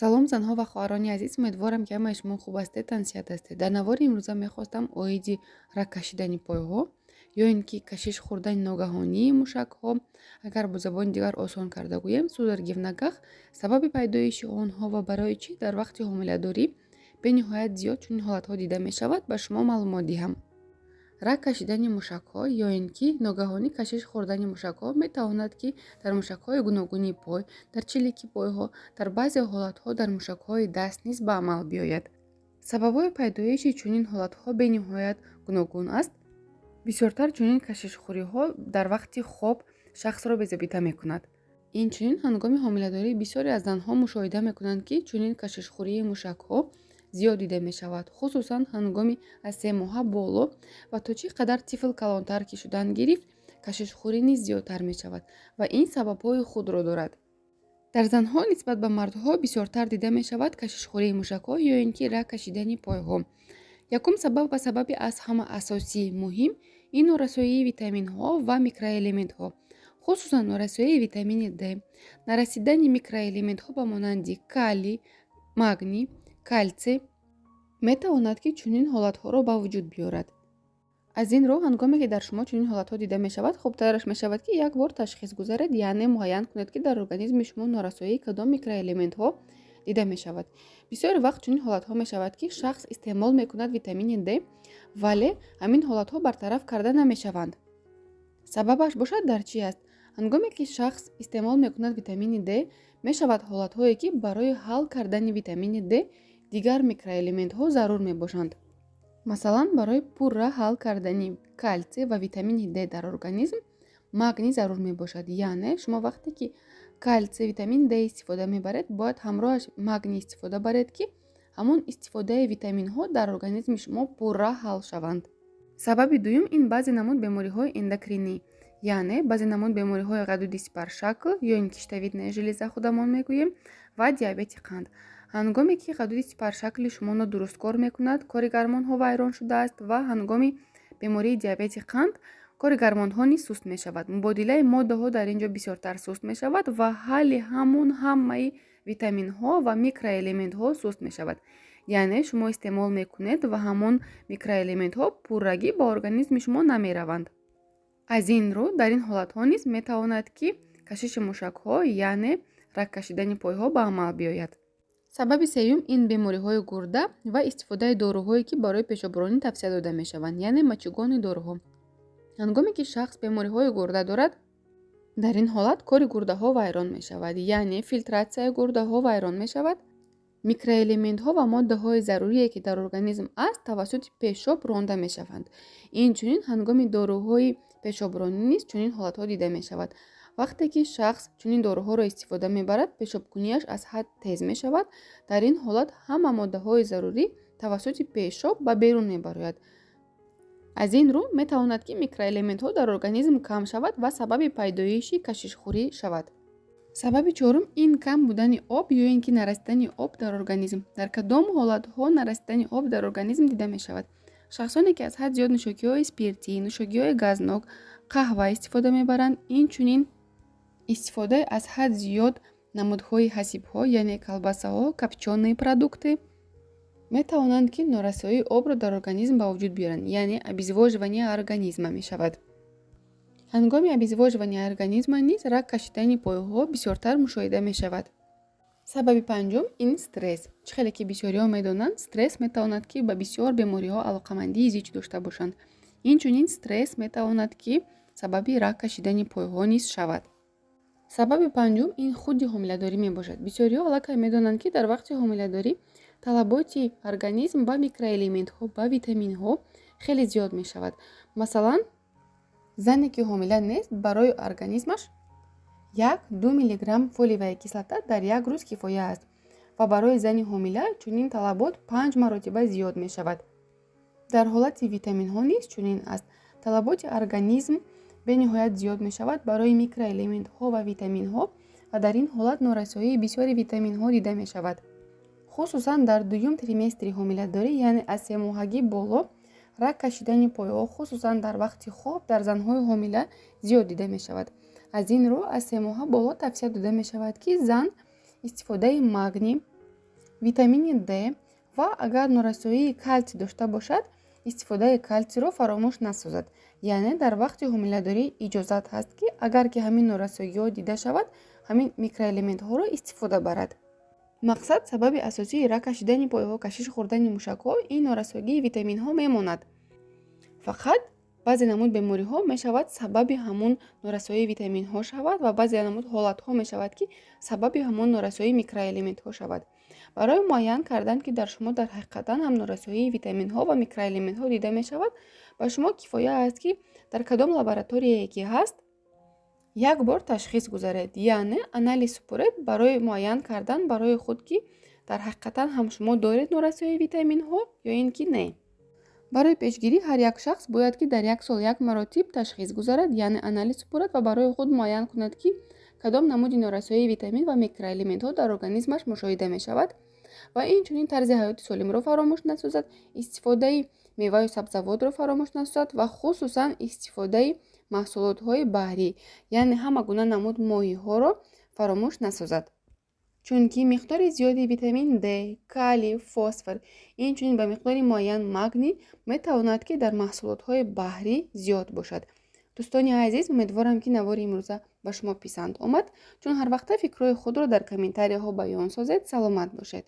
Салом, занҳо ва хоҳарони азиз! Умедворам, ки ҳамаи шумо хуб ҳастед, тансиҳат ҳастед. Дар навори имрӯза мехостам оиди раг кашидани пойҳо ё ин ки кашиш хӯрдани ногаҳонии мушакҳо, агар бо забони дигар осон карда гӯем, судороги в ногах, сабаби пайдоиши онҳо ва барои чӣ дар вақти ҳомиладорӣ бениҳоят зиёд чунин ҳолатҳо дида мешавад, ба шумо маълумот диҳам. Раг кашидани мушакҳо ё ин ки ногаҳонӣ кашиш хӯрдани мушакҳо метавонад, ки дар мушакҳои гуногуни пой, дар чилики пойҳо, дар баъзе ҳолатҳо дар мушакҳои даст низ ба амал биёяд. Сабабҳои пайдоиши чунин ҳолатҳо бениҳоят гуногун аст. Бисёртар чунин кашишхӯриҳо дар вақти хоб шахсро безобита мекунад. Инчунин, ҳангоми ҳомиладорӣ бисёре аз занҳо мушоҳида мекунанд, ки чунин кашишхӯрии мушакҳо зиёд дида мешавад, хусусан ҳангоми аз 3 моҳа боло, ва то чӣ қадар тифл калонтар ки шудан гирифт, кашишхӯрӣ низ зиёдтар мешавад ва ин сабабҳои худро дорад. Дар занҳо нисбат ба мардҳо бисёртар дида мешавад кашишхӯрии мушакҳо ё ин ки раг кашидани пойҳо. Якум сабаб ва сабаби аз ҳама асосии муҳим ин норасоии витаминҳо ва микроэлементҳо, хусусан норасоии витамини Д, нарасидани микроэлементҳо ба монанди калий, магний, калсий метавонад, ки чунин ҳолатҳоро ба вуҷуд биёрад. Аз ин рӯ, ҳангоме ки дар шумо чунин ҳолатҳо дида мешавад, хубтараш мешавад, ки як бор ташхис гузаред, яъне муайян кунед, ки дар организми шумо норасоии кадом микроэлементҳо дида мешавад. Бисёри вақт чунин ҳолатҳо мешавад, ки шахс истеъмол мекунад витамини Д, вале ҳамин ҳолатҳо бартараф карда намешаванд. Сабабаш бошад дар чӣ аст? Ҳангоме ки шахс истеъмол мекунад витамини Д, мешавад ҳолатҳое, ки барои ҳал кардани витамини Д дигар микроэлементҳо зарур мебошанд. Масалан, барои пурра ҳал кардани калсий ва витамини Д дар организм магний зарур мебошад. Яъне шумо вақте ки калсий, витамини Д истифода мебаред, бояд ҳамроҳаш магний истифода баред, ки ҳамон истифодаи витаминҳо дар организми шумо пурра ҳал шаванд. Сабаби дуюм ин баъзе намуд бемориҳои эндокринӣ, яъне баъзе намуд бемориҳои ғадуди сипаршакл ё ин ки щитовидная железа худамон мегӯем ва диабети қанд. Ҳангоме ки ғадуди сипаршакли шумо нодуруст кор мекунад, кори гормонҳо вайрон шудааст ва ҳангоми бемории диабети қанд кори гормонҳо низ суст мешавад, мубодилаи моддаҳо дар ин ҷо бисёртар суст мешавад ва ҳалли ҳамон ҳамаи витаминҳо ва микроэлементҳо суст мешавад. Яъне шумо истеъмол мекунед ва ҳамон микроэлементҳо пуррагӣ ба организми шумо намераванд. Аз ин рӯ, дар ин ҳолатҳо низ метавонад, ки кашиши мушакҳо, яъне раг кашидани пойҳо ба амал биёяд. Сабаби сеюм ин бемориҳои гурда ва истифодаи доруҳое, ки барои пешобронӣ тавсия дода мешаванд, яъне мочегонные доруҳо. Ҳангоме ки шахс бемориҳои гурда дорад, дар ин ҳолат кори гурдаҳо вайрон мешавад, яъне филтратсияи гурдаҳо вайрон мешавад, микроэлементҳо ва моддаҳои зарурие, ки дар организм аст, тавассути пешоб ронда мешаванд. Инчунин, ҳангоми доруҳои пешобронӣ низ чунин ҳолатҳо дида мешавад. Вақте ки шахс чунин доруҳоро истифода мебарад, пешобкунияш аз ҳад тез мешавад. Дар ин ҳолат ҳама моддаҳои зарурӣ тавассути пешоб ба берун мебарояд. Аз ин рӯ, метавонад, ки микроэлементҳо дар организм кам шавад ва сабаби пайдоиши кашишхӯрӣ шавад. Сабаби чорум ин кам будани об ё ин ки нарасидани об дар организм. Дар кадом ҳолатҳо нарасидани об дар организм дида мешавад? Шахсоне, ки аз ҳад зиёд нӯшокиҳои спиртӣ, нӯшокиҳои газнок, қаҳва истифода мебаранд, инчунин истифодаи аз ҳад зиёд намудҳои ҳасибҳо, яъне колбасаҳо, копчёные продукты, метавонанд, ки норасоии обро дар организм ба вуҷуд биёранд, яъне обезвоживание организма мешавад. Ҳангоми обезвоживания организма низ раг кашидани пойҳо бисёртар мушоҳида мешавад. Сабаби панҷум ин стресс. Чӣ хеле ки бисёриҳо медонанд, стресс метавонад, ки ба бисёр бемориҳо алоқамандии зич дошта бошанд. Инчунин, стресс метавонад, ки сабаби раг кашидани пойҳо низ шавад. Сабаби панҷум ин худи ҳомиладорӣ мебошад. Бисёриҳо аллакай медонанд, ки дар вақти ҳомиладорӣ талаботи организм ба микроэлементҳо, ба витаминҳо хеле зиёд мешавад. Масалан, зане, ки ҳомила нест, барои организмаш 1-2 миллиграмм фолиевая кислота дар як рӯз кифоя аст ва барои зани ҳомила чунин талабот панҷ маротиба зиёд мешавад. Дар ҳолати витаминҳо низ чунин аст. Талаботи организм бениҳоят зиёд мешавад барои микроэлементҳо ва витаминҳо ва дар ин ҳолат норасоии бисёри витаминҳо дида мешавад. Хусусан дар дуюм триместри ҳомиладорӣ, яъне аз 3 моҳагӣ боло, раг кашидани пойҳо, хусусан дар вақти хоб, дар занҳои ҳомила зиёд дида мешавад. Аз ин рӯ, аз 3 моҳа боло тавсия дода мешавад, ки зан истифодаи магний Витамини Д ва агар норасоии калтсий дошта бошад, истифодаи калтсийро фаромӯш насозад. Яъне дар вақти ҳомиладорӣ иҷозат ҳаст, ки агар ки ҳамин норасоиҳо дида шавад, ҳамин микроэлементҳоро истифода барад. Мақсад, сабаби асосии раг кашидани пойҳо, кашиш хӯрдани мушакҳо ин норасоии витаминҳо мемонад. Фақат баъзе намуд бемориҳо мешавад, сабаби ҳамун норасоии витаминҳо шавад, ва баъзе намуд ҳолатҳо мешавад, ки сабаби ҳамун норасоии микроэлементҳо шавад. Барои муайян кардан, ки дар шумо дар ҳақиқатан ҳам норасоии витаминҳо ва микроэлементҳо дида мешавад, ба шумо кифоя аст, ки дар кадом лабораторияе ки ҳаст, як бор ташхис гузаред, яъне анализ супоред барои муайян кардан барои худ, ки дар ҳақиқатан ҳам шумо доред норасоии витаминҳо ё ин ки не. Барои пешгирӣ ҳар як шахс бояд, ки дар як сол як маротиб ташхис гузарад, яъне анализ супорад ва барои худ муайян кунад, ки кадом намуди норасоии витамин ва микроэлементҳо дар организмаш мушоҳида мешавад. Ва инчунин тарзи ҳаёти солимро фаромӯш насозад, истифодаи меваю сабзавотро фаромӯш насозад ва хусусан истифодаи маҳсулотҳои баҳрӣ, яъне ҳама гуна намуд моҳиҳоро фаромӯш насозад, чунки миқдори зиёди витамин Д, калий, фосфор, инчунин ба миқдори муайян магний метавонад, ки дар маҳсулотҳои баҳрӣ зиёд бошад. Дӯстони азиз, умедворам, ки навори имрӯза ба шумо писанд омад. Чун ҳар вақта фикрҳои худро дар комментарияҳо баён созед. Саломат бошед.